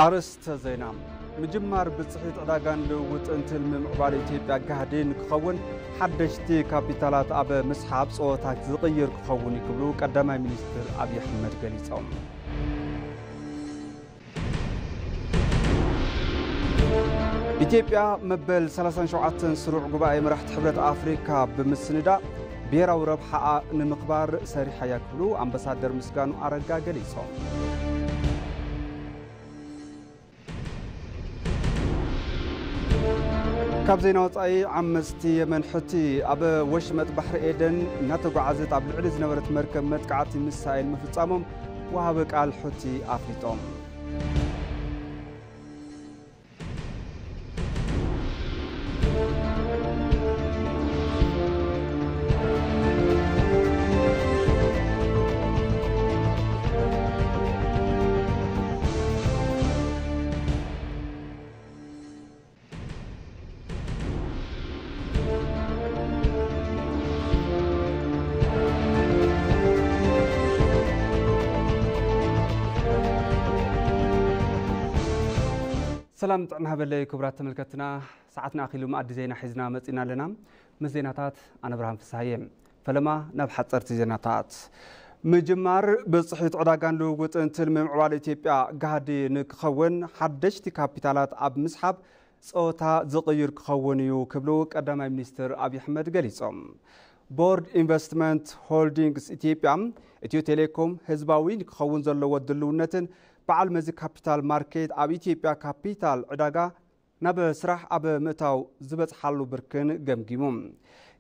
ኣርእስተ ዜና። ምጅማር ብጽሒት ዕዳጋን ልውውጥን ትልሚ ምዕባለ ኢትዮጵያ ጋህዲ ንክኸውን ሓደሽቲ ካፒታላት ኣብ ምስሓብ ጸወታ ዝቕይር ክኸውን እዩ ክብሉ ቀዳማይ ሚኒስትር ኣብይ ኣሕመድ ገሊጾም። ኢትዮጵያ መበል ሰላሳን ሸውዓተን ስሩዕ ጉባኤ መራሕቲ ሕብረት ኣፍሪካ ብምስንዳእ ብሄራዊ ረብሓኣ ንምኽባር ሰሪሓ እያ ክብሉ ኣምባሳደር ምስጋኑ ኣረጋ ገሊጾም። ካብ ዜና ወጻኢ፣ ዓመጽቲ የመን ሑቲ ኣብ ወሽመጥ ባሕሪ ኤደን እናተጓዓዘት ኣብ ልዕሊ ዝነበረት መርከብ መጥቃዕቲ ሚሳይል ምፍጻሞም ወሃቢ ቃል ሑቲ ኣፍሊጦም። ሰላም ጥዕና ሃበለይ ክቡራት ተመልከትና፣ ሰዓትና ኣኺሉ መኣዲ ዜና ሒዝና መጺና ኣለና። ምስ ዜናታት ኣነ ብርሃን ፍስሃየ። ፈለማ ናብ ሓጸርቲ ዜናታት። ምጅማር ብጽሒት ዕዳጋን ልውውጥን ትልሚ ምዕባለ ኢትዮጵያ ጋህዲ ንክኸውን ሓደሽቲ ካፒታላት ኣብ ምስሓብ ጸወታ ዝቕይር ክኸውን እዩ ክብሉ ቀዳማይ ሚኒስትር ኣብይ ኣሕመድ ገሊጾም። ቦርድ ኢንቨስትመንት ሆልዲንግስ ኢትዮጵያ፣ ኢትዮ ቴሌኮም ህዝባዊ ንክኸውን ዘለዎ ድልውነትን በዓል መዚ ካፒታል ማርኬት ኣብ ኢትዮጵያ ካፒታል ዕዳጋ ናብ ስራሕ ኣብ ምእታው ዝበጽሓሉ ብርክን ገምጊሙ።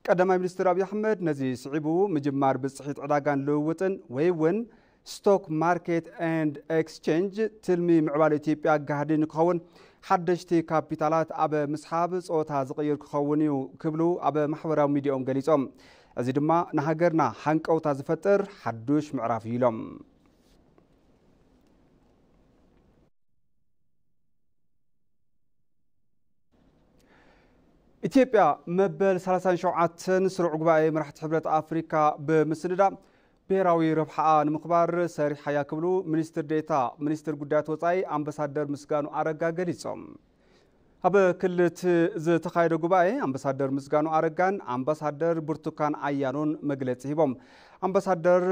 ቀዳማይ ሚኒስትር ኣብይ ኣሕመድ ነዚ ስዒቡ ምጅማር ብጽሒት ዕዳጋን ልውውጥን ወይ እውን ስቶክ ማርኬት ኤንድ ኤክስቼንጅ ትልሚ ምዕባለ ኢትዮጵያ ጋህዲ ንክኸውን ሓደሽቲ ካፒታላት ኣብ ምስሓብ ጸወታ ዝቕይር ክኸውን እዩ ክብሉ ኣብ ማሕበራዊ ሚዲያኦም ገሊጾም። እዚ ድማ ንሃገርና ሃንቀውታ ዝፈጥር ሓዱሽ ምዕራፍ እዩ ኢሎም። ኢትዮጵያ መበል ሰላሳን ሸውዓተን ስሩዕ ጉባኤ መራሕቲ ሕብረት ኣፍሪካ ብምስንዳእ ብሄራዊ ረብሓኣ ንምኽባር ሰሪሓ እያ ክብሉ ሚኒስትር ዴታ ሚኒስትር ጉዳያት ወጻኢ ኣምባሳደር ምስጋኑ ኣረጋ ገሊጾም። ኣብ ክልል ዝተኻየደ ጉባኤ ኣምባሳደር ምስጋኑ ኣረጋን ኣምባሳደር ብርቱካን ኣያኖን መግለጺ ሂቦም። ኣምባሳደር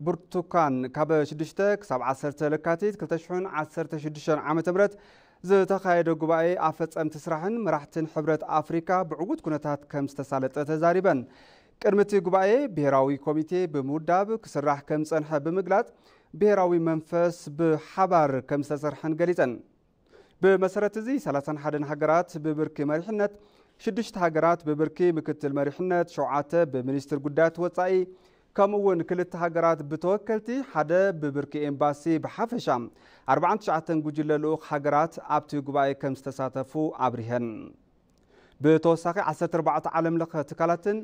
ብርቱካን ካብ ሽዱሽተ ክሳብ ዓሰርተ ለካቲት ክልተ ሽሕን ዓሰርተ ሽዱሽተን ዓመተ ምህረት ዝተኻየደ ጉባኤ ኣፈጸምቲ ስራሕን መራሕትን ሕብረት ኣፍሪካ ብዕዉት ኩነታት ከም ዝተሳለጠ ተዛሪበን። ቅድሚ እቲ ጉባኤ ብሄራዊ ኮሚቴ ብምውዳብ ክስራሕ ከም ዝጸንሐ ብምግላጽ ብሄራዊ መንፈስ ብሓባር ከም ዝተሰርሐን ገሊጸን። ብመሰረት እዚ ሰላሳን ሓደን ሃገራት ብብርኪ መሪሕነት፣ ሽዱሽተ ሃገራት ብብርኪ ምክትል መሪሕነት፣ ሸውዓተ ብሚኒስትር ጉዳያት ወጻኢ፣ ከምኡ እውን ክልተ ሃገራት ብተወከልቲ፣ ሓደ ብብርኪ ኤምባሲ፣ ብሓፈሻ ኣርባዓን ትሽዓተን ጉጅለ ልኡኽ ሃገራት ኣብቲ ጉባኤ ከም ዝተሳተፉ ኣብሪሀን። ብተወሳኺ ዓሰርተ ኣርባዕተ ዓለም ለኸ ትካላትን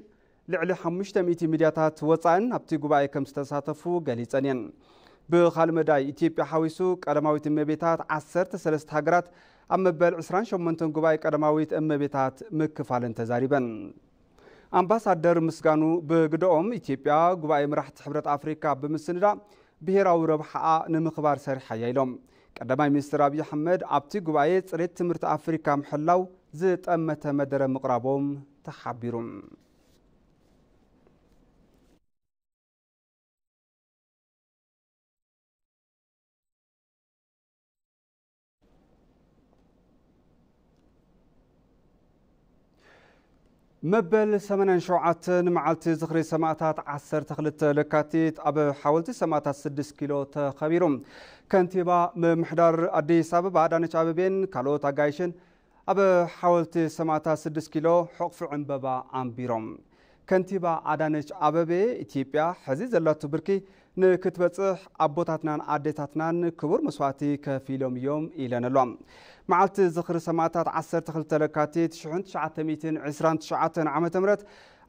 ልዕሊ ሓሙሽተ ሚእቲ ሚድያታት ወጻእን ኣብቲ ጉባኤ ከም ዝተሳተፉ ገሊጸን እየን። ብኻልእ መዳይ ኢትዮጵያ ሓዊሱ ቀዳማዊት እመቤታት ዓሰርተ ሰለስተ ሃገራት ኣብ መበል ዕስራን ሸሞንተን ጉባኤ ቀዳማዊት እመቤታት ምክፋለን ተዛሪበን። ኣምባሳደር ምስጋኑ ብግደኦም ኢትዮጵያ ጉባኤ መራሕቲ ሕብረት ኣፍሪካ ብምስንዳእ ብሄራዊ ረብሓኣ ንምኽባር ሰሪሓ እያ ኢሎም። ቀዳማይ ሚኒስትር ኣብይ ኣሕመድ ኣብቲ ጉባኤ ጽሬት ትምህርቲ ኣፍሪካ ምሕላው ዝጠመተ መደረ ምቕራቦም ተሓቢሩ። መበል ሰማንያን ሸውዓተን መዓልቲ ዝኽሪ ሰማእታት ዓሰርተ ክልተ ለካቲት ኣብ ሓወልቲ ሰማእታት ስድስት ኪሎ ተኸቢሩ። ከንቲባ ምምሕዳር ኣዲስ ኣበባ ኣዳነች ኣበቤን ካልኦት ኣጋይሽን ኣብ ሓወልቲ ሰማእታት ስድስት ኪሎ ሕቑፊ ዕምበባ ኣንቢሮም። ከንቲባ ኣዳነች ኣበቤ፣ ኢትዮጵያ ሕዚ ዘላቶ ብርኪ ንክትበጽሕ ኣቦታትናን ኣዴታትናን ክቡር መስዋእቲ ከፊሎም እዮም ኢለን ኣለዋ። መዓልቲ ዝኽሪ ሰማእታት ዓሰርተ ክልተ ለካቲት ሽሕን ትሽዓተ ሚእትን ዕስራን ትሽዓተን ዓመተ ምህረት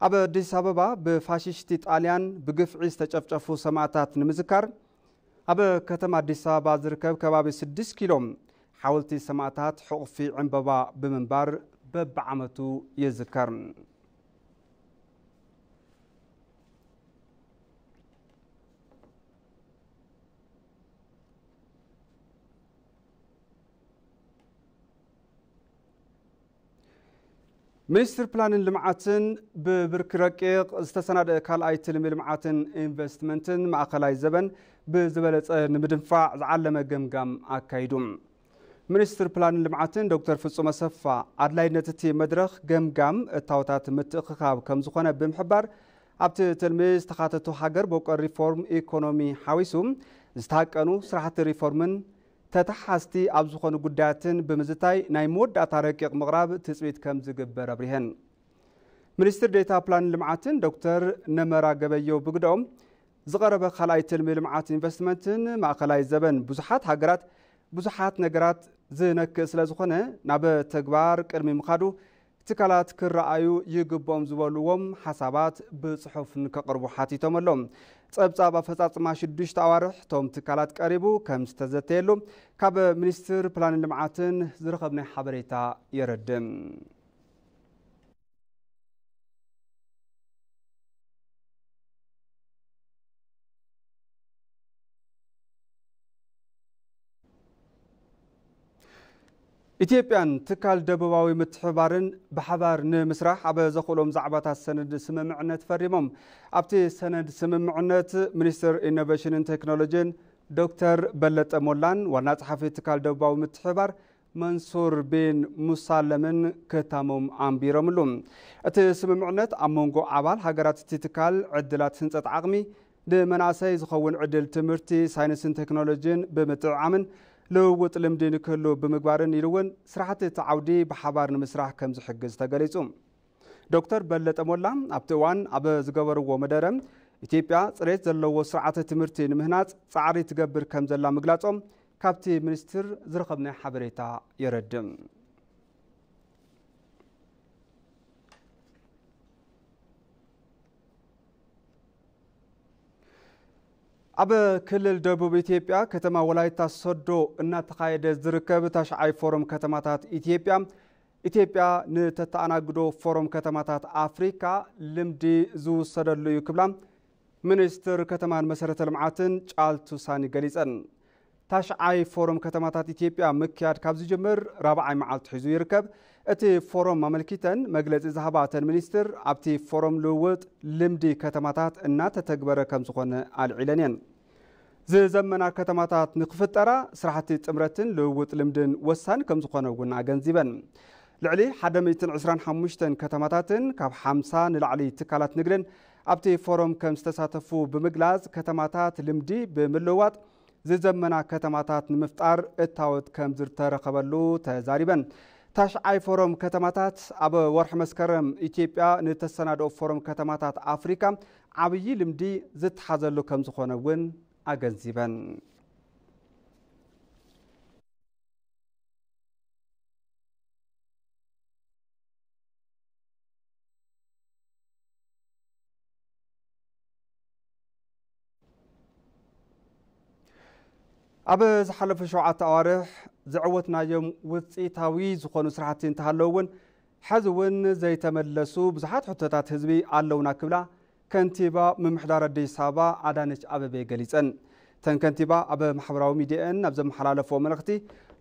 ኣብ ኣዲስ ኣበባ ብፋሽስቲ ጣልያን ብግፍዒ ዝተጨፍጨፉ ሰማእታት ንምዝካር ኣብ ከተማ ኣዲስ ኣበባ ዝርከብ ከባቢ ስድስት ኪሎ ሓወልቲ ሰማእታት ሕቑፊ ዕምበባ ብምንባር በብዓመቱ ይዝከር። ሚኒስትር ፕላንን ልምዓትን ብብርኪ ረቂቕ ዝተሰናደአ ካልኣይ ትልሚ ልምዓትን ኢንቨስትመንትን ማእኸላይ ዘበን ብዝበለፀ ንምድንፋዕ ዝዓለመ ገምጋም ኣካይዱ። ሚኒስትር ፕላንን ልምዓትን ዶክተር ፍጹም ኣሰፋ ኣድላይነት እቲ መድረኽ ገምጋም እታወታት ምትእኽኻብ ከም ዝኾነ ብምሕባር፣ ኣብቲ ትልሚ ዝተኻተቱ ሃገር በቆል ሪፎርም ኢኮኖሚ ሓዊሱ ዝተሃቀኑ ስራሕቲ ሪፎርምን ተተሓዝቲ ኣብ ዝኾኑ ጉዳያትን ብምዝታይ ናይ መወዳእታ ረቂቕ ምቕራብ ትፅቢት ከም ዝግበር ኣብሪሀን። ሚኒስትር ዴታ ፕላንን ልምዓትን ዶክተር ነመራ ገበየው ብግደኦም፣ ዝቐረበ ካልኣይ ትልሚ ልምዓት ኢንቨስትመንትን ማእኸላይ ዘበን ብዙሓት ሃገራት ብዙሓት ነገራት ዝነክእ ስለ ዝኾነ፣ ናብ ተግባር ቅድሚ ምኻዱ ትካላት ክረኣዩ ይግብኦም ዝበልዎም ሓሳባት ብጽሑፍ ንከቕርቡ ሓቲቶም ኣለዉ። ጸብጻብ ኣፈጻጽማ ሽዱሽተ ኣዋርሕ እቶም ትካላት ቀሪቡ ከም ዝተዘተየሉ ካብ ሚኒስትር ፕላንን ልምዓትን ዝረኸብናይ ሓበሬታ የረድእ። ኢትዮጵያን ትካል ደቡባዊ ምትሕብባርን ብሓባር ንምስራሕ ኣብ ዘኽእሎም ዛዕባታት ሰነድ ስምምዕነት ፈሪሞም። ኣብቲ ሰነድ ስምምዕነት ሚኒስትር ኢኖቬሽንን ቴክኖሎጂን ዶክተር በለጠ ሞላን ዋና ጸሓፊ ትካል ደቡባዊ ምትሕብባር መንሱር ቢን ሙሳለምን ክታሞም ኣንቢሮምሉ። እቲ ስምምዕነት ኣብ መንጎ ኣባል ሃገራት እቲ ትካል ዕድላት ህንጸት ዓቕሚ፣ ንመናእሰይ ዝኸውን ዕድል ትምህርቲ፣ ሳይንስን ቴክኖሎጂን ብምጥዕዓምን ልውውጥ ልምዲ ንክህሉ ብምግባርን ኢሉ እውን ስራሕቲ እቲ ዓውዲ ብሓባር ንምስራሕ ከም ዝሕግዝ ተገሊጹ። ዶክተር በለጠ ሞላ ኣብቲ እዋን ኣብ ዝገበርዎ መደረ፣ ኢትዮጵያ ጽሬት ዘለዎ ስርዓተ ትምህርቲ ንምህናጽ ጻዕሪ ትገብር ከም ዘላ ምግላጾም ካብቲ ሚኒስትር ዝረኸብናዮ ሓበሬታ የረድእ። ኣብ ክልል ደቡብ ኢትዮጵያ ከተማ ወላይታ ሶዶ እናተኻየደ ዝርከብ ታሽዓይ ፎረም ከተማታት ኢትዮጵያ፣ ኢትዮጵያ ንተተኣናግዶ ፎረም ከተማታት ኣፍሪካ ልምዲ ዝውሰደሉ እዩ ክብላ ሚኒስትር ከተማን መሰረተ ልምዓትን ጫልቱ ሳኒ ገሊፀን። ታሽዓይ ፎረም ከተማታት ኢትዮጵያ ምክያድ ካብ ዝጅምር ራብዓይ መዓልቲ ሒዙ ይርከብ። እቲ ፎረም ኣመልኪተን መግለፂ ዝሃባ እተን ሚኒስትር፣ ኣብቲ ፎረም ልውውጥ ልምዲ ከተማታት እናተተግበረ ከም ዝኾነ ኣልዒለን እየን። ዝዘመና ከተማታት ንክፍጠራ ስራሕቲ ጥምረትን ልውውጥ ልምድን ወሳኒ ከም ዝኾነ እውን ኣገንዚበን። ልዕሊ ሓደ ሚእትን ዕስራን ሓሙሽተን ከተማታትን ካብ ሓምሳ ንላዕሊ ትካላት ንግድን ኣብቲ ፎረም ከም ዝተሳተፉ ብምግላጽ፣ ከተማታት ልምዲ ብምልውዋጥ ዝዘመና ከተማታት ንምፍጣር እታወት ከም ዝተረኸበሉ ተዛሪበን። ታሽዓይ ፎረም ከተማታት ኣብ ወርሒ መስከረም ኢትዮጵያ ንተሰናድኦ ፎረም ከተማታት ኣፍሪካ ዓብዪ ልምዲ ዝተሓዘሉ ከም ዝኾነ እውን ኣገንዚበን። ኣብ ዝሓለፉ ሸውዓተ ኣዋርሕ ዘዕወትናዮም ውፅኢታዊ ዝኾኑ ስራሕቲ እንተሃለዉ እውን፣ ሕዚ እውን ዘይተመለሱ ብዙሓት ሕቶታት ህዝቢ ኣለውና ክብላ ከንቲባ ምምሕዳር ኣዲስ ኣበባ ኣዳነች ኣበቤ ገሊፀን። እተን ከንቲባ ኣብ ማሕበራዊ ሚዲየአን ኣብ ዘመሓላለፍዎ መልእኽቲ፣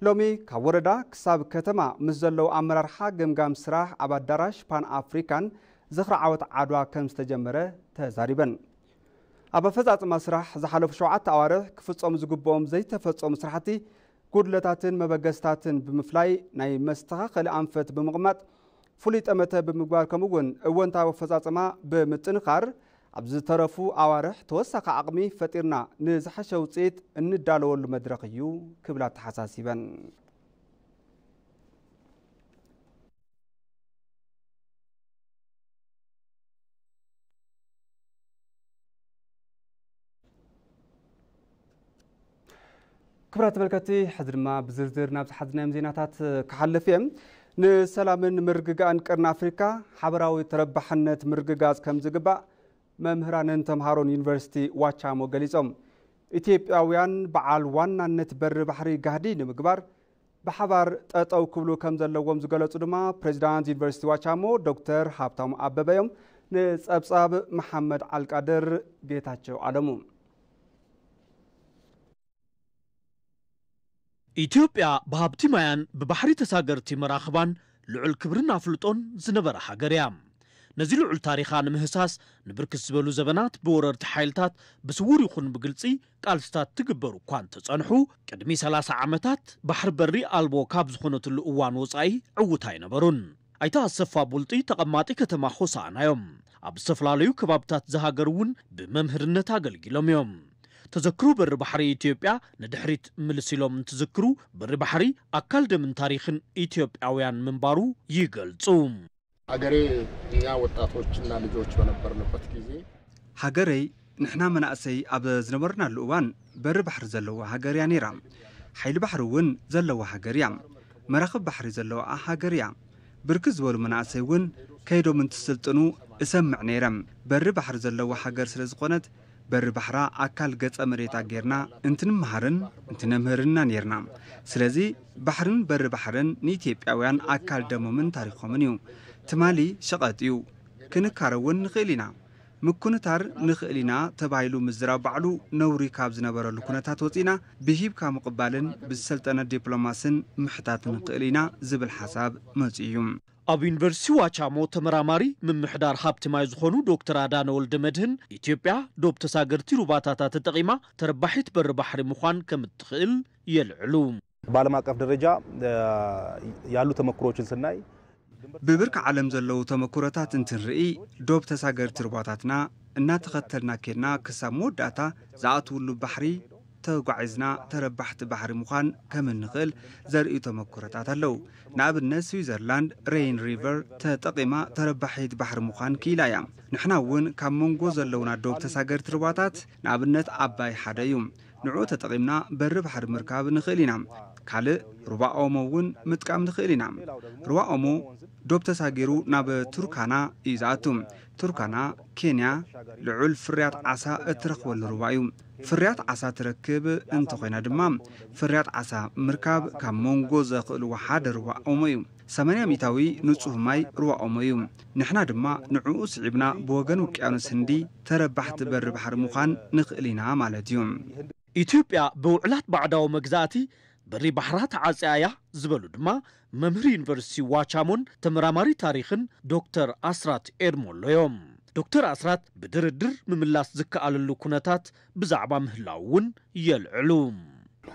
ሎሚ ካብ ወረዳ ክሳብ ከተማ ምስ ዘለዉ ኣመራርሓ ገምጋም ስራሕ ኣብ ኣዳራሽ ፓን ኣፍሪካን ዝኽሪ ዓወት ዓድዋ ከም ዝተጀመረ ተዛሪበን። ኣብ ኣፈፃፅማ ስራሕ ዝሓለፉ ሸውዓተ ኣዋርሕ ክፍፀሙ ዝግብኦም ዘይተፈፀሙ ስራሕቲ፣ ጉድለታትን መበገስታትን ብምፍላይ ናይ መስተኻኸሊ ኣንፈት ብምቕማጥ ፍሉይ ጠመተ ብምግባር፣ ከምኡ እውን እወንታዊ ኣፈፃፅማ ብምጥንኻር፣ ኣብ ዝተረፉ ኣዋርሕ ተወሳኺ ዓቕሚ ፈጢርና ንዝሓሸ ውፅኢት እንዳለወሉ መድረኽ እዩ ክብላ ኣተሓሳሲበን። ክቡራት ተመልከትቲ፣ ሕዚ ድማ ብዝርዝር ናብ ዝሓዝናዮም ዜናታት ክሓልፍ እየ። ንሰላምን ምርግጋእን ቀርኒ ኣፍሪካ ሓበራዊ ተረባሕነት ምርግጋፅ ከም ዝግባእ መምህራንን ተምሃሮን ዩኒቨርሲቲ ዋቻሞ ገሊፆም። ኢትዮጵያውያን በዓል ዋናነት በሪ ባሕሪ ጋህዲ ንምግባር ብሓባር ጠጠው ክብሉ ከም ዘለዎም ዝገለፁ ድማ ፕሬዚዳንት ዩኒቨርሲቲ ዋቻሞ ዶክተር ሃብታሙ ኣበበ እዮም። ንፀብፃብ መሓመድ ዓልቃድር ጌታቸው ኣለሙ። ኢትዮጵያ ብሃብቲ ማያን ብባሕሪ ተሳገርቲ መራኽባን ልዑል ክብርን ኣፍልጦን ዝነበራ ሃገር እያ። ነዚ ልዑል ታሪኻ ንምህሳስ ንብርክት ዝበሉ ዘበናት ብወረርቲ ሓይልታት ብስውር ይኹን ብግልጺ ቃልስታት ትግበሩ እኳ እንተጸንሑ፣ ቅድሚ ሰላሳ ዓመታት ባሕሪ በሪ ኣልቦ ካብ ዝኾነትሉ እዋን ወጻኢ ዕዉት ኣይነበሩን። ኣይተ ኣሰፋ ቡልጢ ተቐማጢ ከተማ ሆሳዕና እዮም። ኣብ ዝተፈላለዩ ከባብታት ዝሃገር እውን ብመምህርነት ኣገልጊሎም እዮም። ተዘክሮ በሪ ባሕሪ ኢትዮጵያ ንድሕሪት ምልስ ኢሎም እንትዝክሩ፣ በሪ ባሕሪ ኣካል ደምን ታሪኽን ኢትዮጵያውያን ምንባሩ ይገልጹ። አገሬ እኛ ወጣቶችና ልጆች በነበርንበት ጊዜ ሃገረይ ንሕና መናእሰይ ኣብ ዝነበርናሉ እዋን በሪ ባሕሪ ዘለዋ ሃገር እያ ነይራ። ሓይሊ ባሕሪ እውን ዘለዋ ሃገር እያ። መራኽብ ባሕሪ ዘለዋ ሃገር እያ። ብርክት ዝበሉ መናእሰይ እውን ከይዶም እንትስልጥኑ እሰምዕ ነይረ። በሪ ባሕሪ ዘለዋ ሃገር ስለ ዝኾነት በሪ ባሕራ ኣካል ገጸ መሬታ ጌርና እንትንመሃርን እንትነምህርና ነይርና። ስለዚ ባሕርን በሪ ባሕርን ንኢትዮጵያውያን ኣካል ደሞምን ታሪኾምን እዩ። ትማሊ ሸቐጥ እዩ። ክንካረ እውን ንኽእል ኢና። ምኩንታር ንኽእል ኢና ተባሂሉ ምዝራብ ባዕሉ ነውሪ ካብ ዝነበረሉ ኩነታት ወፂና ብሂብካ ምቕባልን ብዝሰልጠነ ዲፕሎማስን ምሕታት ንኽእል ኢና ዝብል ሓሳብ መፂኡ እዩ። ኣብ ዩኒቨርሲቲ ዋቻሞ ተመራማሪ ምምሕዳር ሃብቲ ማይ ዝኾኑ ዶክተር ኣዳነ ወልደ መድህን፣ ኢትዮጵያ ዶብ ተሳገርቲ ሩባታታ ተጠቒማ ተረባሒት በሪ ባሕሪ ምዃን ከም እትኽእል የልዕሉ። በዓለም አቀፍ ደረጃ ያሉ ተሞክሮዎችን ስናይ ብብርኪ ዓለም ዘለዉ ተመክሮታት እንትንርኢ ዶብ ተሳገርቲ ሩባታትና እናተኸተልና ኬድና ክሳብ መወዳእታ ዝኣትውሉ ባሕሪ ተጓዒዝና ተረባሕቲ ባሕሪ ምዃን ከም እንኽእል ዘርእዩ ተመክሮታት ኣለዉ። ንኣብነት ስዊዘርላንድ ሬይን ሪቨር ተጠቒማ ተረባሒት ባሕሪ ምዃን ክኢላ እያ። ንሕና እውን ካብ መንጎ ዘለውና ዶብ ተሳገርቲ ሩባታት ንኣብነት ኣባይ ሓደ እዩ። ንዕኡ ተጠቒምና በሪ ባሕሪ ምርካብ ንኽእል ኢና። ካልእ ሩባ ኦሞ እውን ምጥቃም ንኽእል ኢና። ሩባ ኦሞ ዶብ ተሳጊሩ ናብ ቱርካና እዩ ዝኣቱ። ቱርካና፣ ኬንያ ልዑል ፍርያት ዓሳ እትረኽበሉ ሩባ እዩ። ፍርያት ዓሳ ትረክብ እንተኾይና ድማ ፍርያት ዓሳ ምርካብ ካብ መንጎ ዘኽእልዎ ሓደ ሩባ ኦሞ እዩ። ሰማንያ ሚእታዊ ንጹህ ማይ ሩባ ኦሞ እዩ። ንሕና ድማ ንዕኡ ስዒብና ብወገን ውቅያኖስ ህንዲ ተረባሕቲ በሪ ባሕሪ ምዃን ንኽእል ኢና ማለት እዩ። ኢትዮጵያ ብውዕላት ባዕዳዊ መግዛእቲ በሪ ባሕራ ተዓጽያ እያ ዝበሉ ድማ መምህር ዩኒቨርሲቲ ዋቻሞን ተመራማሪ ታሪኽን ዶክተር ኣስራት ኤርሞሎ እዮም። ዶክተር ኣስራት ብድርድር ምምላስ ዝከኣለሉ ኩነታት ብዛዕባ ምህላው እውን የልዕሉ።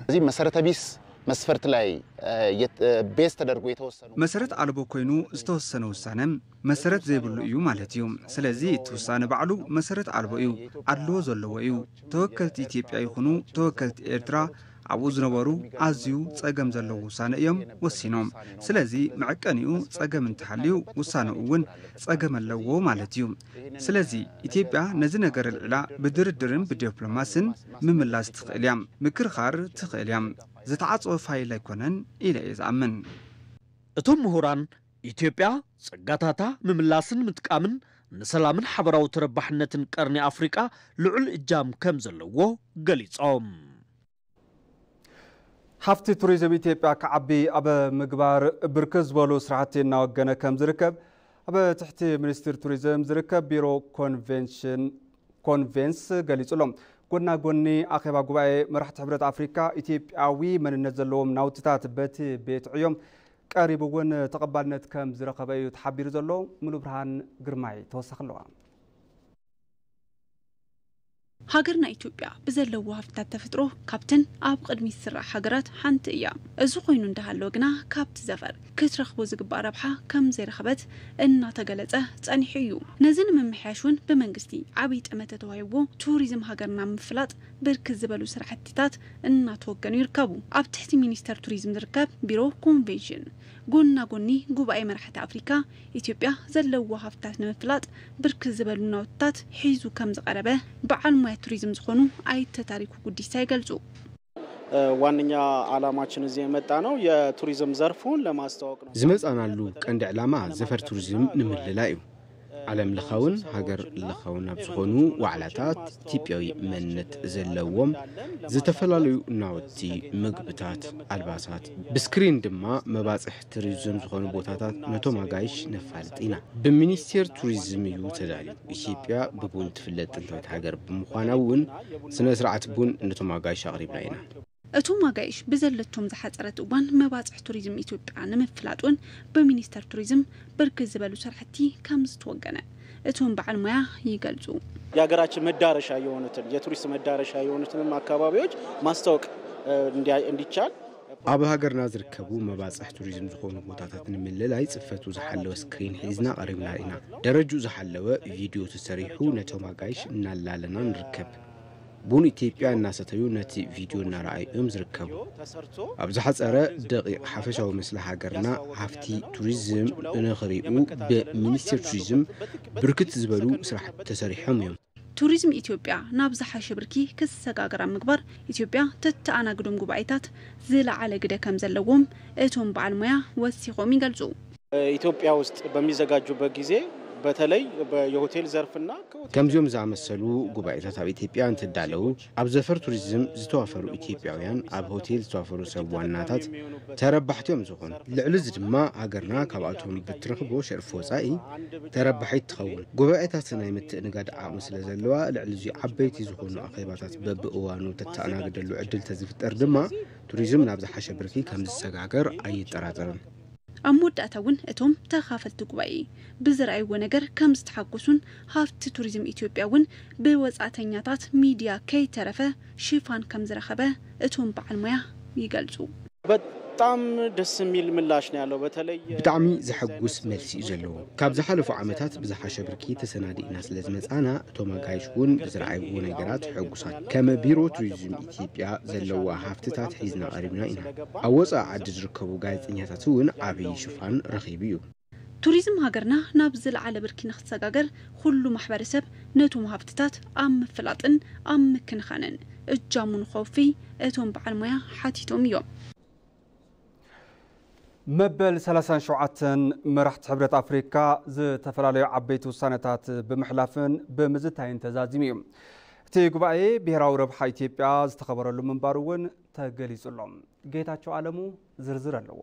እዚህ መሰረተ ቢስ መስፈርት ላይ ቤዝ ተደርጎ የተወሰኑ መሰረት ኣልቦ ኮይኑ ዝተወሰነ ውሳነ መሰረት ዘይብሉ እዩ ማለት እዩ። ስለዚ እቲ ውሳነ ባዕሉ መሰረት ኣልቦ እዩ፣ ኣድልዎ ዘለዎ እዩ። ተወከልቲ ኢትዮጵያ ይኹኑ ተወከልቲ ኤርትራ ኣብኡ ዝነበሩ ኣዝዩ ጸገም ዘለዎ ውሳነ እዮም ወሲኖም። ስለዚ መዐቀኒኡ ጸገም እንተሃልዩ ውሳነኡ እውን ጸገም ኣለዎ ማለት እዩ። ስለዚ ኢትዮጵያ ነዚ ነገር ኣልዒላ ብድርድርን ብዲፕሎማስን ምምላስ ትኽእል እያ፣ ምክርኻር ትኽእል እያ። ዝተዓጽወ ፋይል ኣይኮነን ኢለ እየ ዝኣምን። እቶም ምሁራን ኢትዮጵያ ጸጋታታ ምምላስን ምጥቃምን ንሰላምን ሓበራዊ ተረባሕነትን ቀርኒ ኣፍሪቃ ልዑል እጃም ከም ዘለዎ ገሊጾም። ሃፍቲ ቱሪዝም ኢትዮጵያ ክዓቢ ኣብ ምግባር ብርክት ዝበሉ ስራሕቲ እናወገነ ከም ዝርከብ ኣብ ትሕቲ ሚኒስትሪ ቱሪዝም ዝርከብ ቢሮ ኮንቬንሽን ኮንቬንስ ገሊጹ ኣሎ። ጎና ጎኒ ኣኼባ ጉባኤ መራሕቲ ሕብረት ኣፍሪካ ኢትዮጵያዊ መንነት ዘለዎም ናውትታት በቲ ቤት ዕዮም ቀሪቡ እውን ተቐባልነት ከም ዝረኸበ እዩ ተሓቢሩ ዘሎ። ሙሉ ብርሃን ግርማይ ተወሳኺ ኣለዋ። ሃገርና ኢትዮጵያ ብዘለዎ ሃፍትታት ተፈጥሮ ካብተን ኣብ ቅድሚት ዝስራዕ ሃገራት ሓንቲ እያ። እዚ ኮይኑ እንዳሃለወ ግና ካብቲ ዘፈር ክትረኽቦ ዝግባእ ረብሓ ከም ዘይረኸበት እናተገለጸ ጸኒሑ እዩ። ነዚ ንምምሕያሽ እውን ብመንግስቲ ዓብዪ ጠመተ ተዋሂብዎ ቱሪዝም ሃገርና ምፍላጥ ብርክት ዝበሉ ስራሕቲታት እናተወገኑ ይርከቡ። ኣብ ትሕቲ ሚኒስተር ቱሪዝም ዝርከብ ቢሮ ኮንቬንሽን ጎና ጎኒ ጉባኤ መራሕቲ ኣፍሪካ ኢትዮጵያ ዘለዎ ሃፍትታት ንምፍላጥ ብርክት ዝበሉ ናውትታት ሒዙ ከም ዝቐረበ በዓል ሞያ ቱሪዝም ዝኾኑ ኣይተ ታሪኩ ጉዲሳ ይገልጹ። ዋነኛ ዓላማችን እዚህ የመጣ ነው የቱሪዝም ዘርፉን ለማስተዋወቅ ነው። ዝመጻናሉ ቀንዲ ዕላማ ዘፈር ቱሪዝም ንምልላይ እዩ። ዓለም ለኻውን ሃገር ለኻውን ኣብ ዝኾኑ ዋዕላታት ኢትዮጵያዊ መንነት ዘለዎም ዝተፈላለዩ ናውቲ፣ ምግብታት፣ ኣልባሳት፣ ብስክሪን ድማ መባፅሕ ቱሪዝም ዝኾኑ ቦታታት ነቶም ኣጋይሽ ነፋልጥ ኢና። ብሚኒስቴር ቱሪዝም እዩ ተዳልዩ። ኢትዮጵያ ብቡን ትፍለጥ ጥንታዊት ሃገር ብምዃና እውን ስነ ስርዓት ቡን ነቶም ኣጋይሽ ኣቕሪብና ኢና። እቶም ኣጋይሽ ብዘለቶም ዝሓፀረት እዋን መባፅሕ ቱሪዝም ኢትዮጵያ ንምፍላጥ እውን ብሚኒስተር ቱሪዝም ብርክት ዝበሉ ስራሕቲ ከም ዝተወገነ እቶም በዓል ሞያ ይገልፁ። የሀገራችን መዳረሻ የሆኑትን የቱሪስት መዳረሻ የሆኑትንም አካባቢዎች ማስታወቅ እንዲቻል ኣብ ሃገርና ዝርከቡ መባፅሕ ቱሪዝም ዝኾኑ ቦታታት ንምልላይ ፅፈቱ ዝሓለወ ስክሪን ሒዝና ቀሪብና ኢና። ደረጁ ዝሓለወ ቪድዮ ተሰሪሑ ነቶም ኣጋይሽ እናላለና ንርከብ። ቡን ኢትዮጵያ እናሰተዩ ነቲ ቪድዮ እናረኣዩ እዮም ዝርከቡ። ኣብ ዝሓፀረ ደቂቕ ሓፈሻዊ ምስሊ ሃገርና ሃፍቲ ቱሪዝም ንኽሪኡ ብሚኒስቴር ቱሪዝም ብርክት ዝበሉ ስራሕቲ ተሰሪሖም እዮም። ቱሪዝም ኢትዮጵያ ናብ ዝሓሸ ብርኪ ክሰጋገር ኣብ ምግባር ኢትዮጵያ ተተኣናግዶም ጉባኤታት ዝለዓለ ግደ ከም ዘለዎም እቶም በዓል ሞያ ወሲኾም ይገልፁ። ኢትዮጵያ ውስጥ በሚዘጋጁበት ጊዜ በተለይ የሆቴል ዘርፍና ከምዚኦም ዝኣመሰሉ ጉባኤታት ኣብ ኢትዮጵያ እንትዳለዉ ኣብ ዘፈር ቱሪዝም ዝተዋፈሩ ኢትዮጵያውያን ኣብ ሆቴል ዝተዋፈሩ ሰብ ዋናታት ተረባሕቲ እዮም ዝኾኑ። ልዕሊ እዚ ድማ ሃገርና ካብኣቶም ብትረኽቦ ሸርፊ ወፃኢ ተረባሒት ትኸውን። ጉባኤታት ናይ ምትእንጋድ ዓቕሚ ስለ ዘለዋ ልዕሊ እዚ ዓበይቲ ዝኾኑ ኣኼባታት በብእዋኑ ተተኣናግደሉ ዕድል ተዝፍጠር ድማ ቱሪዝም ናብ ዝሓሸ ብርኪ ከም ዝሰጋገር ኣይጠራጠርን። ኣብ መወዳእታ እውን እቶም ተኻፈልቲ ጉባኤ ብዝረኣይዎ ነገር ከም ዝተሓጎሱን ሃፍቲ ቱሪዝም ኢትዮጵያ እውን ብወፃእተኛታት ሚድያ ከይተረፈ ሽፋን ከም ዝረኸበ እቶም በዓል ሞያ ይገልፁ። በጣም ደስ የሚል ምላሽ ነው ያለው። በተለይ ብጣዕሚ ዘሐጉስ መልሲ እዩ ዘለዎ። ካብ ዝሓለፉ ዓመታት ብዝሓሸ ብርኪ ተሰናዲእና ስለ ዝመፃና እቶም ኣጋይሽ እውን ብዝረኣይዎ ነገራት ሕጉሳት። ከም ቢሮ ቱሪዝም ኢትዮጵያ ዘለዋ ሃፍትታት ሒዝና ቀሪብና ኢና። ኣብ ወፃኢ ዓዲ ዝርከቡ ጋዜጠኛታት እውን ዓብዪ ሽፋን ረኺቡ እዩ። ቱሪዝም ሃገርና ናብ ዝለዓለ ብርኪ ንክትሰጋገር ኩሉ ማሕበረሰብ ነቶም ሃፍትታት ኣብ ምፍላጥን ኣብ ምክንኻንን እጃሙ ንኸወፊ እቶም በዓል ሞያ ሓቲቶም እዮም። መበል ሰላሳን ሸውዓተን መራሕቲ ሕብረት ኣፍሪካ ዝተፈላለዩ ዓበይቲ ውሳነታት ብምሕላፍን ብምዝታይን ተዛዚሙ እዩ። እቲ ጉባኤ ብሄራዊ ረብሓ ኢትዮጵያ ዝተኸበረሉ ምንባሩ እውን ተገሊጹ ኣሎ። ጌታቸው ኣለሙ ዝርዝር ኣለዎ።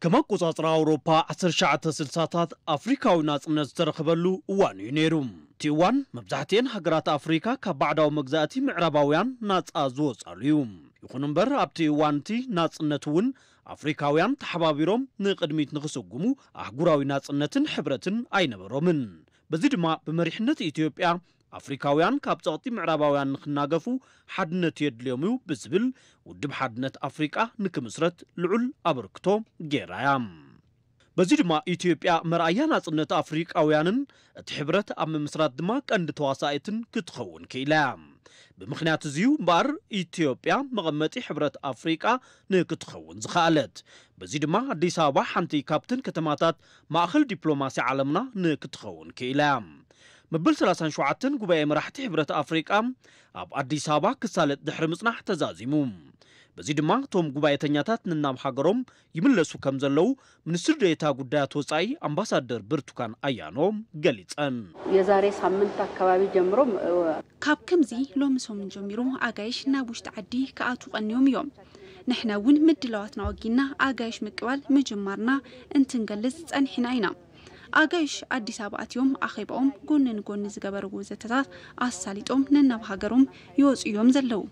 ከም ኣቆጻጽራ ኣውሮፓ ዓሰርተ ትሽዓተ ስልሳታት ኣፍሪካዊ ናጽነት ዝተረኸበሉ እዋን እዩ ነይሩ። እቲ እዋን መብዛሕትኤን ሃገራት ኣፍሪካ ካብ ባዕዳዊ መግዛእቲ ምዕራባውያን ናጻ ዝወጻሉ እዩ። ይኹን እምበር ኣብቲ እዋን እቲ ናጽነት እውን ኣፍሪካውያን ተሓባቢሮም ንቕድሚት ንኽስጉሙ ኣህጉራዊ ናጽነትን ሕብረትን ኣይነበሮምን። በዚ ድማ ብመሪሕነት ኢትዮጵያ ኣፍሪካውያን ካብ ጸቕጢ ምዕራባውያን ንኽናገፉ ሓድነት የድልዮም እዩ ብዝብል ውድብ ሓድነት ኣፍሪቃ ንክምስረት ልዑል ኣበርክቶ ገይራ እያ። በዚ ድማ ኢትዮጵያ መርኣያ ናጽነት ኣፍሪቃውያንን እቲ ሕብረት ኣብ ምምስራት ድማ ቀንዲ ተዋሳኢትን ክትኸውን ክኢላ እያ። ብምኽንያት እዚዩ እምበኣር ኢትዮጵያ መቐመጢ ሕብረት ኣፍሪቃ ንክትኸውን ዝኸኣለት። በዚ ድማ ኣዲስ ኣበባ ሓንቲ ካብተን ከተማታት ማእኸል ዲፕሎማሲ ዓለምና ንክትኸውን ክኢላ እያ። መበል ሰላሳን ሸውዓተን ጉባኤ መራሕቲ ሕብረት ኣፍሪቃ ኣብ ኣዲስ ኣበባ ክሳለጥ ድሕሪ ምጽናሕ ተዛዚሙ። በዚ ድማ እቶም ጉባኤተኛታት ነናብ ሃገሮም ይምለሱ ከም ዘለዉ ሚኒስትር ዴኤታ ጉዳያት ወጻኢ ኣምባሳደር ብርቱካን ኣያኖ ገሊጸን። የዛሬ ሳምንት አካባቢ ጀምሮ ካብ ከምዚ ሎሚ ሰሙን ጀሚሩ ኣጋይሽ ናብ ውሽጢ ዓዲ ክኣትዉ ቀንዮም እዮም። ንሕና እውን ምድላዋትና ወጊና ኣጋይሽ ምቅባል ምጅማርና እንትንገልጽ ጸኒሕና ኢና። ኣጋይሽ ኣዲስ ኣበባ ኣትዮም ኣኼባኦም ጎኒ ንጎኒ ዝገበርዎ ዘተታት ኣሳሊጦም ነናብ ሃገሮም ይወፁ እዮም ዘለዉ።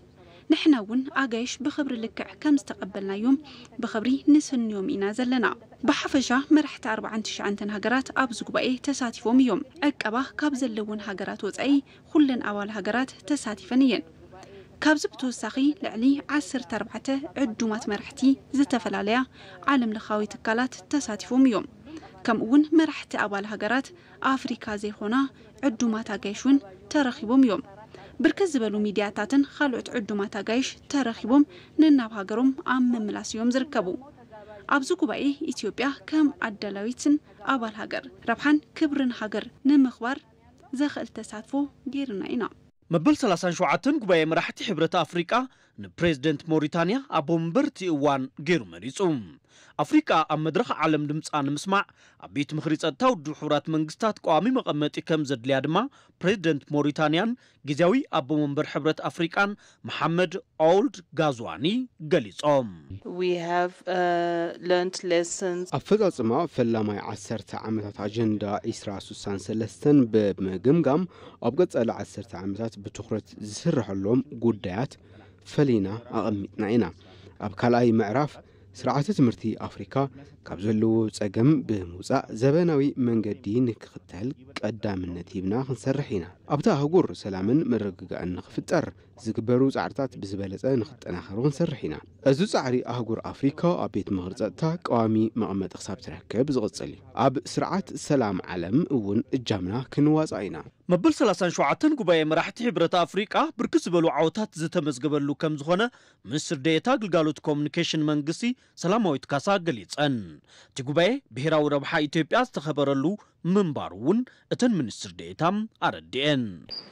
ንሕና እውን ኣጋይሽ ብኽብሪ ልክዕ ከም ዝተቐበልናዮም ብኽብሪ ንስንዮም ኢና ዘለና። ብሓፈሻ መራሕቲ ኣርባዓን ትሽዓተን ሃገራት ኣብዚ ጉባኤ ተሳቲፎም እዮም። ዕቀባ ካብ ዘለወን ሃገራት ወፃኢ ኩለን ኣባል ሃገራት ተሳቲፈን እየን። ካብዚ ብተወሳኺ ልዕሊ ዓሰርተ ኣርባዕተ ዕዱማት መራሕቲ ዝተፈላለያ ዓለም ለኻዊ ትካላት ተሳቲፎም እዮም። ከምኡ እውን መራሕቲ ኣባል ሃገራት ኣፍሪካ ዘይኮና ዕዱማት ኣጋይሽ እውን ተረኺቦም እዮም። ብርክት ዝበሉ ሚድያታትን ካልኦት ዕዱማት ኣጋይሽ ተረኺቦም ነናብ ሃገሮም ኣብ ምምላስ እዮም ዝርከቡ። ኣብዚ ጉባኤ ኢትዮጵያ ከም ኣዳላዊትን ኣባል ሃገር ረብሓን ክብርን ሃገር ንምኽባር ዘኽእል ተሳትፎ ገይርና ኢና። መበል ሰላሳን ሸውዓተን ጉባኤ መራሕቲ ሕብረት ኣፍሪቃ ንፕሬዝደንት ሞሪታንያ ኣቦ መንበር እቲ እዋን ገይሩ መሪጹ። ኣፍሪቃ ኣብ መድረኽ ዓለም ድምጻ ንምስማዕ ኣብ ቤት ምኽሪ ጸጥታ ውድብ ሕቡራት መንግስታት ቀዋሚ መቐመጢ ከም ዘድልያ ድማ ፕሬዝደንት ሞሪታንያን ግዜያዊ ኣቦ መንበር ሕብረት ኣፍሪቃን መሓመድ ኦልድ ጋዝዋኒ ገሊጾም። We have uh, learned lessons. ኣፈጻጽማ ፈላማይ ዓሰርተ ዓመታት ኣጀንዳ ዒስራ ስሳን ሰለስተን ብምግምጋም ኣብ ቀጻሊ ዓሰርተ ዓመታት ብትኹረት ዝስረሐሎም ጉዳያት ፈሊና ኣቐሚጥና ኢና። ኣብ ካልኣይ ምዕራፍ ስርዓተ ትምህርቲ ኣፍሪካ ካብ ዘለዎ ጸገም ብምውጻእ ዘበናዊ መንገዲ ንክኽተል ቀዳምነት ሂብና ክንሰርሕ ኢና። ኣብታ ኣህጉር ሰላምን ምርግጋእን ንክፍጠር ዝግበሩ ጻዕርታት ብዝበለጸ ንክጠናኸሩ ክንሰርሕ ኢና። እዚ ጻዕሪ ኣህጉር ኣፍሪካ ኣብ ቤት ምኽሪ ጸጥታ ቀዋሚ መቐመጢ ክሳብ ትረክብ ዝቕጽል እዩ። ኣብ ስርዓት ሰላም ዓለም እውን እጃምና ክንዋጻእ ኢና። መበል ሰላሳን ሸውዓተን ጉባኤ መራሕቲ ሕብረት ኣፍሪቃ ብርክት ዝበሉ ዓወታት ዝተመዝገበሉ ከም ዝኾነ ሚኒስትር ዴኤታ ግልጋሎት ኮሙኒኬሽን መንግስቲ ሰላማዊት ካሳ ገሊጸን። እቲ ጉባኤ ብሄራዊ ረብሓ ኢትዮጵያ ዝተኸበረሉ ምንባሩ እውን እተን ሚኒስትር ዴኤታ ኣረዲኤን።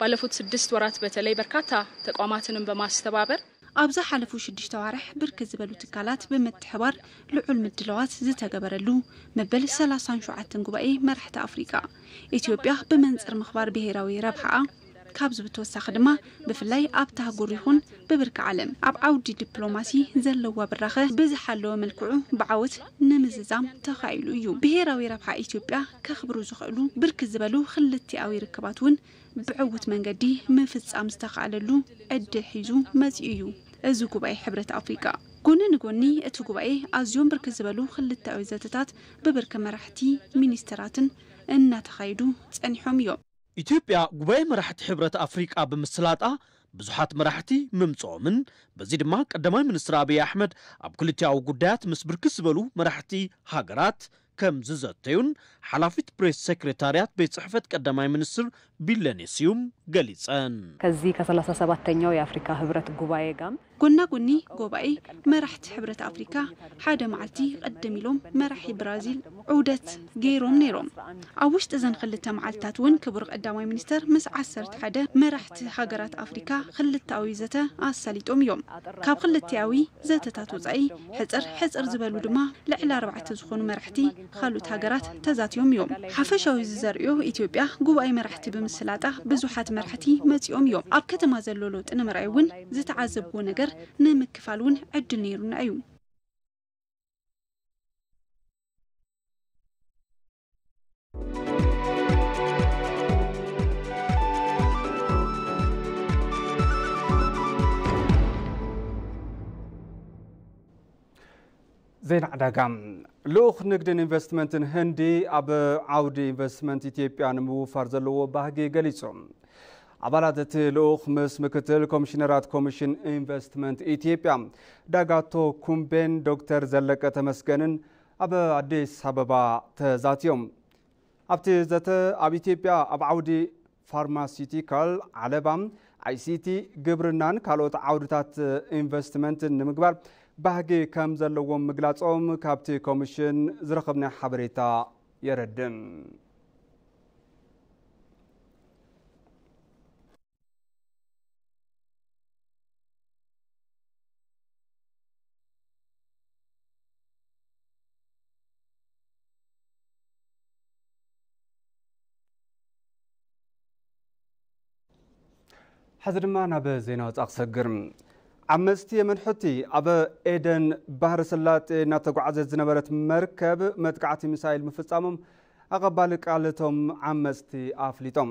ባለፉት ስድስት ወራት በተለይ በርካታ ተቋማትንም በማስተባበር ኣብ ዝሓለፉ ሽዱሽተ ኣዋርሕ ብርክት ዝበሉ ትካላት ብምትሕባር ልዑል ምድላዋት ዝተገበረሉ መበል ሰላሳን ሸውዓተን ጉባኤ መራሕቲ ኣፍሪቃ ኢትዮጵያ ብመንፅር ምኽባር ብሄራዊ ረብሓኣ ካብዚ ብተወሳኺ ድማ ብፍላይ ኣብታ ኣህጉር ይኹን ብብርኪ ዓለም ኣብ ዓውዲ ዲፕሎማሲ ዘለዋ ብራኸ ብዝሓለወ መልክዑ ብዓወት ንምዝዛም ተኻኢሉ እዩ። ብሄራዊ ረብሓ ኢትዮጵያ ከኽብሩ ዝኽእሉ ብርክት ዝበሉ ክልቲኣዊ ርክባት እውን ብዕዉት መንገዲ ምፍጻም ዝተኻእለሉ ዕድል ሒዙ መጺኡ እዩ እዚ ጉባኤ ሕብረት ኣፍሪቃ። ጎኒ ንጎኒ እቲ ጉባኤ ኣዝዮም ብርክት ዝበሉ ክልተኣዊ ዘተታት ብብርኪ መራሕቲ ሚኒስተራትን እናተኻየዱ ጸኒሖም እዮም። ኢትዮጵያ ጉባኤ መራሕቲ ሕብረት ኣፍሪቃ ብምስላጣ ብዙሓት መራሕቲ ምምጽኦምን በዚ ድማ ቀዳማይ ሚኒስትር ኣብይ ኣሕመድ ኣብ ክልቲኣዊ ጉዳያት ምስ ብርክት ዝበሉ መራሕቲ ሃገራት ከም ዝዘተዩን ሓላፊት ፕሬስ ሴክሬታርያት ቤት ጽሕፈት ቀዳማይ ሚኒስትር ቢለኔ ስዩም ገሊጸን። ከዚህ ከሰላሳ ሰባተኛው የአፍሪካ ህብረት ጉባኤ ጋም ጎና ጎኒ ጉባኤ መራሕቲ ሕብረት ኣፍሪካ ሓደ መዓልቲ ቅድም ኢሎም መራሒ ብራዚል ዑደት ገይሮም ነይሮም። ኣብ ውሽጢ እዘን ክልተ መዓልትታት እውን ክቡር ቀዳማይ ሚኒስተር ምስ ዓሰርተ ሓደ መራሕቲ ሃገራት ኣፍሪካ ክልተኣዊ ዘተ ኣሳሊጦም እዮም። ካብ ክልተኣዊ ዘተታት ወፃኢ ሕፅር ሕፅር ዝበሉ ድማ ልዕሊ ኣርባዕተ ዝኾኑ መራሕቲ ካልኦት ሃገራት ተዛትዮም እዮም። ሓፈሻዊ እዚ ዘርእዮ ኢትዮጵያ ጉባኤ መራሕቲ ብምስላጣ ብዙሓት መራሕቲ መፂኦም እዮም። ኣብ ከተማ ዘሎ ለውጢ ንምርኣይ እውን ዝተዓዘብዎ ነገር ንምክፋል እውን ዕድል ነይሩና እዩ። ዜና ዕዳጋ። ልኡኽ ንግድን ኢንቨስትመንትን ህንዲ ኣብ ዓውዲ ኢንቨስትመንት ኢትዮጵያ ንምውፋር ዘለዎ ባህጊ ገሊጹ። ኣባላት እቲ ልኡኽ ምስ ምክትል ኮሚሽነራት ኮሚሽን ኢንቨስትመንት ኢትዮጵያ ዳጋቶ ኩምቤን ዶክተር ዘለቀ ተመስገንን ኣብ ኣዲስ ኣበባ ተዛትዮም። ኣብቲ ዘተ ኣብ ኢትዮጵያ ኣብ ዓውዲ ፋርማሲቲካል፣ ዓለባ፣ ኣይሲቲ፣ ግብርናን ካልኦት ዓውድታት ኢንቨስትመንት ንምግባር ባህጊ ከም ዘለዎም ምግላጾም ካብቲ ኮሚሽን ዝረኸብናዮ ሓበሬታ የረድእ። ሕዚ ድማ ናብ ዜና ወፃኢ ክሰግር። ዓመፅቲ የመን ሑቲ ኣብ ኤደን ባህሪ ስላጤ እናተጓዓዘት ዝነበረት መርከብ መጥቃዕቲ ሚሳይል ምፍፃሞም ኣቐባሊ ቃል እቶም ዓመፅቲ ኣፍሊጦም።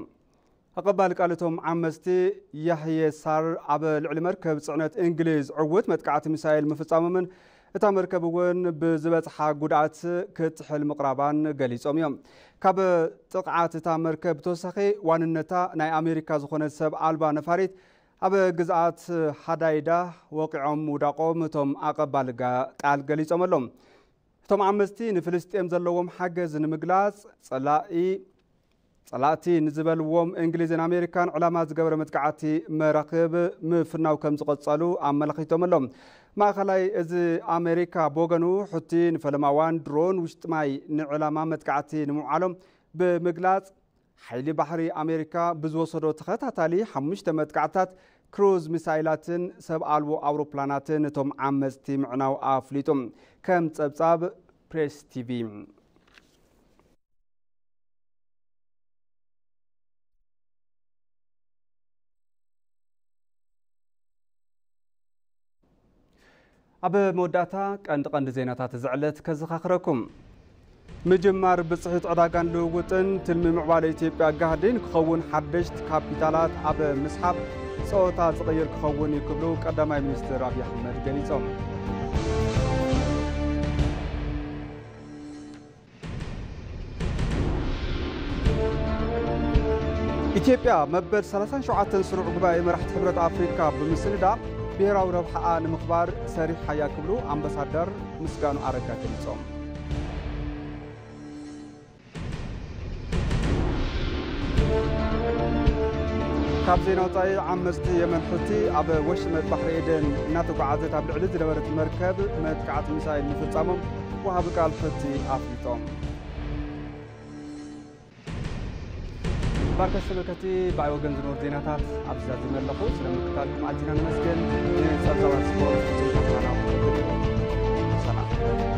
ኣቐባሊ ቃል እቶም ዓመፅቲ ያህየ ሳር ኣብ ልዕሊ መርከብ ፅዕነት እንግሊዝ ዕውት መጥቃዕቲ ሚሳይል ምፍፃሞምን እታ መርከብ እውን ብዝበፅሓ ጉድኣት ክትጥሕል ምቕራባን ገሊፆም እዮም። ካብ ጥቕዓት እታ መርከብ ብተወሳኺ ዋንነታ ናይ ኣሜሪካ ዝኾነ ሰብ ኣልባ ነፋሪት ኣብ ግዝኣት ሃዳይዳ ወቂዖም ምውዳቖም እቶም ኣቐባሊ ቃል ገሊፆም ኣለዉ። እቶም ዓመፅቲ ንፍልስጤም ዘለዎም ሓገዝ ንምግላፅ ፀላኢ ጸላእቲ ንዝበልዎም እንግሊዝን ኣሜሪካን ዕላማ ዝገበረ መጥቃዕቲ መራኽብ ምፍናው ከም ዝቐጸሉ ኣመላኺቶም ኣለዉ። ማእኸላይ እዚ ኣሜሪካ ብወገኑ ሑቲ ንፈለማ እዋን ድሮን ውሽጢ ማይ ንዕላማ መጥቃዕቲ ንምውዓሎም ብምግላጽ ሓይሊ ባሕሪ ኣሜሪካ ብዝወሰዶ ተኸታታሊ ሓሙሽተ መጥቃዕትታት ክሩዝ ሚሳይላትን ሰብ ኣልቦ ኣውሮፕላናትን እቶም ዓመፅቲ ምዕናው ኣፍሊጡ። ከም ፀብፃብ ፕሬስ ቲቪ። ኣብ መወዳእታ ቀንዲ ቀንዲ ዜናታት እዚ ዕለት ከዘኻኽረኩም። ምጅማር ብፅሒት ዕዳጋን ልውውጥን ትልሚ ምዕባለ ኢትዮጵያ ጋህዲ ንክኸውን ሓደሽቲ ካፒታላት ኣብ ምስሓብ ፀወታ ዝቕይር ክኸውን እዩ ክብሉ ቀዳማይ ሚኒስትር ኣብይ ኣሕመድ ገሊፆም። ኢትዮጵያ መበል ሰላሳን ሸውዓተን ስሩዕ ጉባኤ መራሕቲ ሕብረት ኣፍሪካ ብምስንዳ ብሄራዊ ረብሓኣ ንምኽባር ሰሪሓ እያ ክብሉ ኣምባሳደር ምስጋኑ ኣረጋ ገሊፆም። ካብ ዜና ወፃኢ ዓመፅቲ የመን ሑቲ ኣብ ወሽመጥ ባሕሪ ኤደን እናተጓዓዘት ኣብ ልዕሊ ዝነበረት መርከብ መጥቃዕቲ ሚሳይል ምፍፃሞም ወሃቢ ቃል ሑቲ ኣፍሊጦም። ባርከስ ተመልከቲ ብኣይ ወገን ዝነበሩ ዜናታት ኣብዚ ዛዚመ ኣለኹ። ስለ ምክታልኩም ኣዚና ንመስገን። ንፀብፃባት ስፖርት ፍጹም ተስፋና ክብል ሰላም።